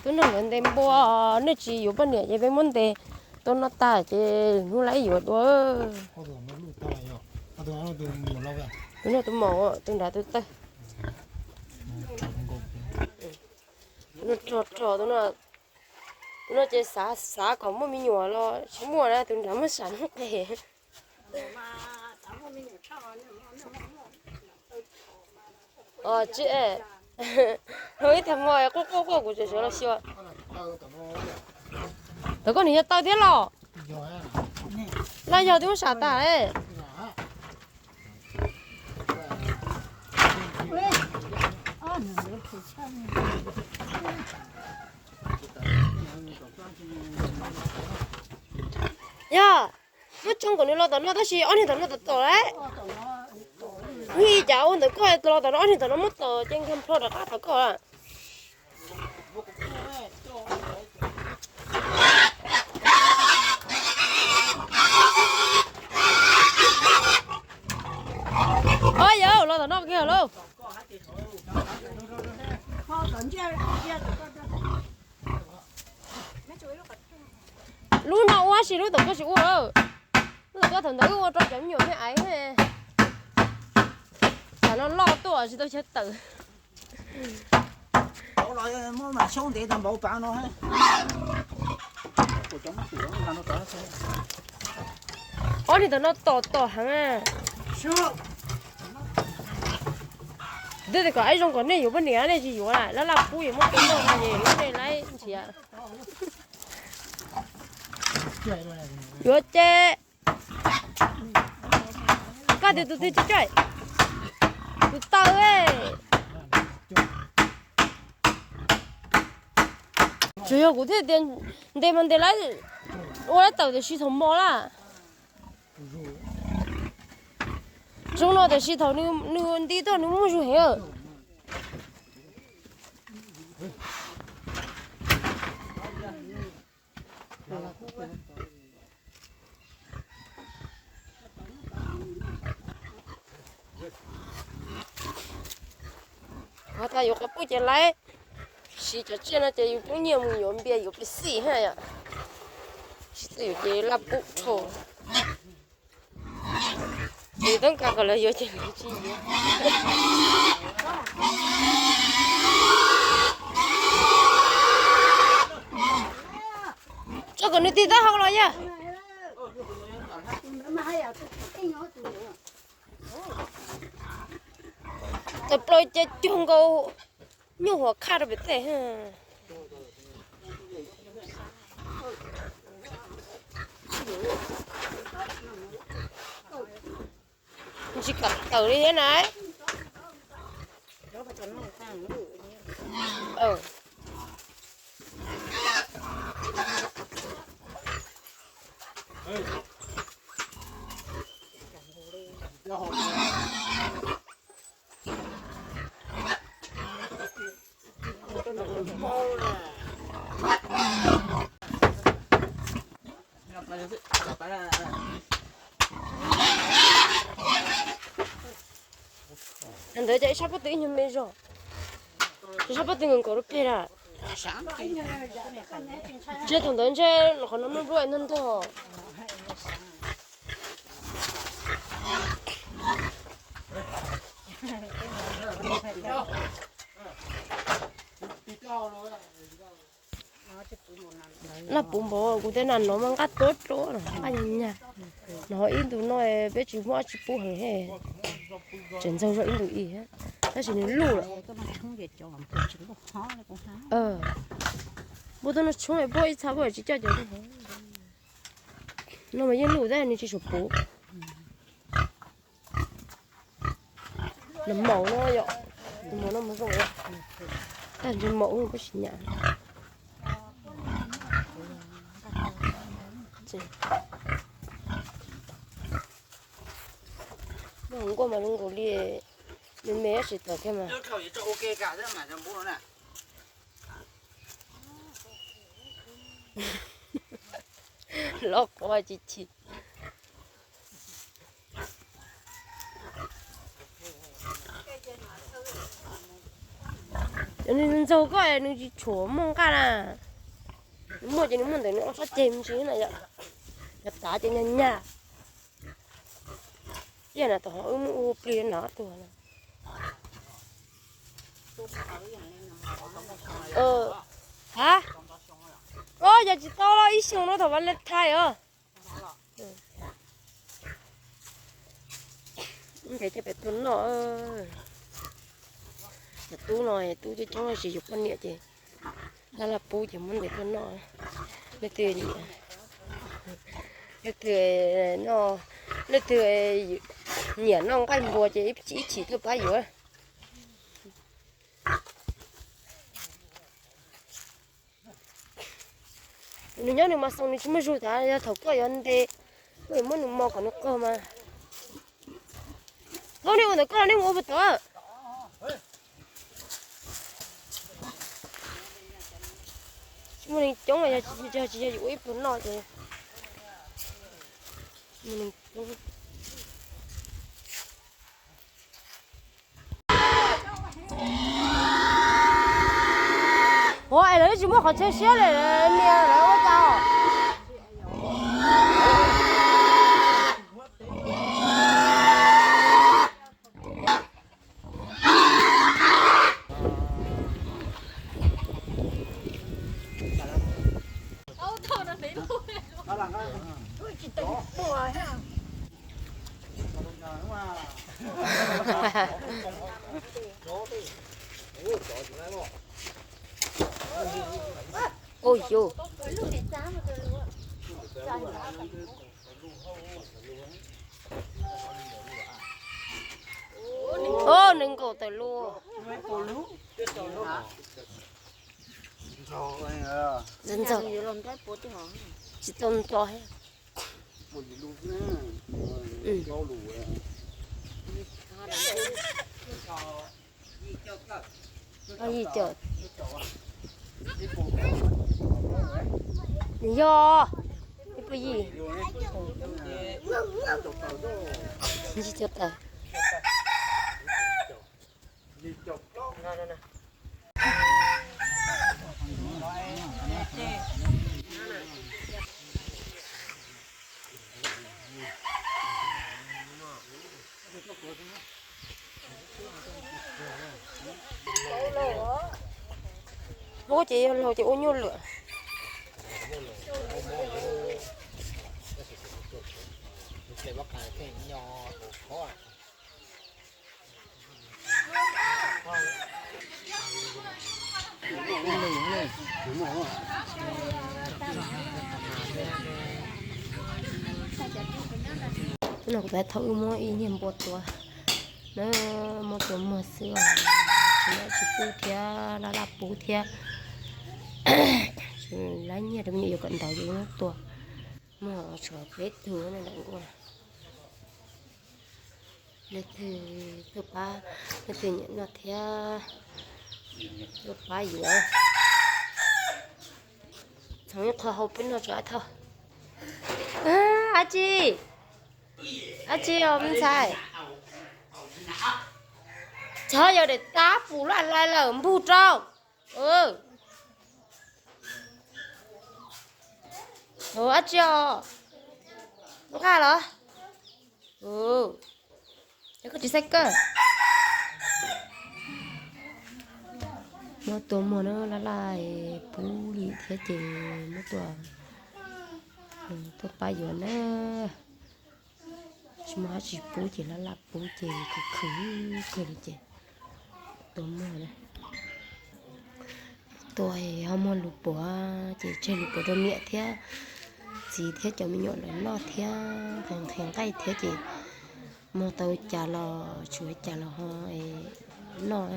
Tus no nkawd ntes npua, nej tsis yuav poj niam ces peb muab ntes tuaj noj tag ces hnub lawv yuav dua. Tus no tus maum, tus nrad tus tawg. Tus no rog rog, tus no ces xav xav kom muaj me nyuam los tsis muaj na, tus nrad muab sam noob qes. Tsis, ib tag hmo quaj quaj quaj kuv tseem sawv los xyuas. Thaum koj nws yog tawg thiab los? Laj yog twb muab sam tas. Yog, muab tsoo kom nws los tom no tab sis ob niag tom no tom tom lawm. Ua li cas ua ntawm koj los tom no, ob niag tom no muab tom ces nkag plho rov qab tom koj. Au, yawg los tom no kiag lauj. Lub no ua sis lub tom koj tsis ua lawm. Lub tom koj thaum ntawd wb ua rau cov me nyuam me aiv. Tam no loj tuaj tsis tau chaw tawm. Muab mas xyoob ntev tag npaum pav no. Ob niag tom no tom tom heev. Twb tias kom ib zoo kom nej yuav poj niam nej tsis yuav lawm, laj laj pub yuav muab tus noj no ces lub nej laib nrhiav. Yuav ces koj tias tus twg tsis coj, tus tawg. Tsuas yog kuv thiaj tias ntes mas ntes laib, ua laib tawm tiam sis thaum mos lawm. Zoo no tiam sis thaum nws nti tuaj nws muaj zug heev. Qhov tas yuav qhov pub ces laib, siv cov tsiaj no ces yus pub nyiaj mus yuav npias yuav Pepsi ha yom. Tsis txawj yuav ces laj pub rho. Yus toob kas kom lawv yuav ces lawv tsis yuav. Tso kom nws tig taub hau los yog. Tawm plaws ces cuag nkaus nyuj huam khaj rau pem tej. Tsis kam tawm li thiab na. Ntawd ces ib sab pob tw ib nyuag me zog, ib sab pob tw nkaus nkaus lub peg lawm. Ntshe thaum ntawd ntshe qhov no muaj npluaj ntog ntog. Laj puv npaum kuv tej nas no mas nqaj tuab tuab no, nqaj nyag nyag. No ib ntus no peb tsis muaj dab tsi pub heev, tseem ntxaug zog ib ntus ib, tab sis nws luj lawm. Npua tub no tshoob puag ib txha puag tsis coj cov no mas yeej luj tab nws tsis tshua puv. Nws maum no yom, nws maum no mas zoo, tag ntshe maum ub peb tsis nyam. Zoo nkuaj mas zoo nkaus li, me me tab sis tawm kiag mas. Loj quav tsis chim. Cov nws ntxaug koj nws tsis tshuav muaj nqaj na. Nws muaj ces nws muaj ntawm nws ob sab ceg me ntsis na yom. Cov tav ces nyag nyag. Tiag na, tom wb muab ua plig na tuag na. Ha, o, yog tsis tau los ib xyoos no thaum Valentine os. Ces coj pem tuaj noj. Cov tub no tub coob coob tsis yuav poj niam ces laj laj pub ces muab ntes tuaj noj. Leej twg, leej twg, leej twg nyiam noj nqaij npua ces ib chim tuaj pab yuav. Nws nyob nws mas xoo nws tsis muaj zug tas, yog thaum koj yuav ntes, koj yuav muab nws mos kom nws qaug mas. Koj nej ua ntawm koj los nej mus ua puas tod. Tsis muaj neeg coob, yog tsis yog yus ua ib pluag noj ces muaj neeg coob. Ua es lawv tsis muaj qhov chaw siab li niag lawv ua cas. Ui, nws nkaum tawm lub. Ntxaug, tsis tau ntxaug. Yog, ib puas yim, yim caum tawm. Muab ces yog laug ces ua nyuaj lawm. No kuv tab thaum wb muab ib niag npua tua na, muab tua muag xwb os, tsis pub thiab, laj laj pub thiab. Lab nyiaj rau me nyuam yaus kom ntaus ces muab tua. Muag tshuav peb tug ntawm nkuaj. Leej twg tuaj pab, leej twg nyiam noj thiab tuaj pab yuav. Txhoov ib qho hau peb noj tso Ab Thauj. Ab tsi, ab tsi os me ntxhais. Txhob yog daim tab pum laj laj lawm npug rau. Ab tsi os, nqaj los? Ces koj tsis xav kawg. Muab tua muag na, laj laj pub li thiab ces muab tua, tuaj pab yuav na. Tsis muaj dab tsi pub ces laj laj pub ces khwv khwv kawg li ces tua muag na. Tua ho muag lus puav ces tseg lus puav rau niam thiab txiv thiab cov me nyuam lawv noj thiab nqhis nqaij thiab ces muag tau cas los tshuav cas los ho noj.